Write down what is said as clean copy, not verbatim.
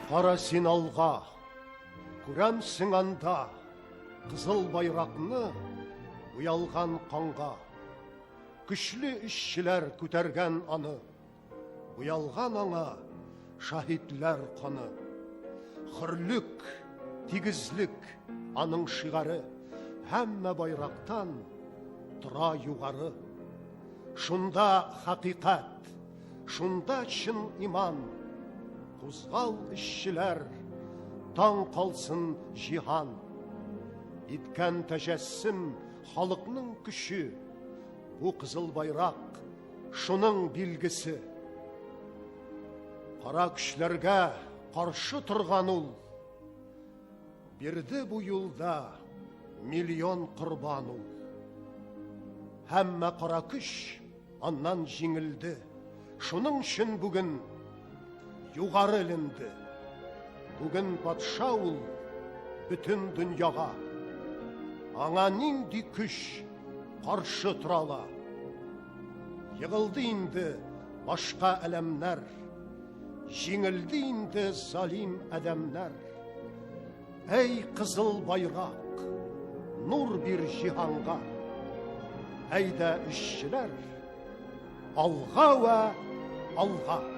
Кара син алга, күрәмсең анда кызыл байракны буялган канга. Көчле эшчеләр күтәргән аны, буялган аңа шаһитләр каны. Хөрлек, тигезлек аның шигаре, һәммә байрактан тора югары. Шунда хакыйкать, шунда чын иман. Кузгал, эшчеләр, таң калсын җиһан. Иткән тәҗәссем халыкның көче, бу кызыл байрак шуның билгесе. Кара көчләргә каршы торган ул, бирде бу юлда миллион корбан ул. Һәммә кара көч аннан җиңелде. Шуның өчен бүген югары эленде. Бүген патша ул бөтен дөньяга. Аңа нинди көч каршы тора ала? Егылды инде башка әләмнәр. Җиңелде инде залим адәмнәр. Әй, кызыл байрак, нур бир җиһанга. Әйдә, эшчеләр, алга вә алга!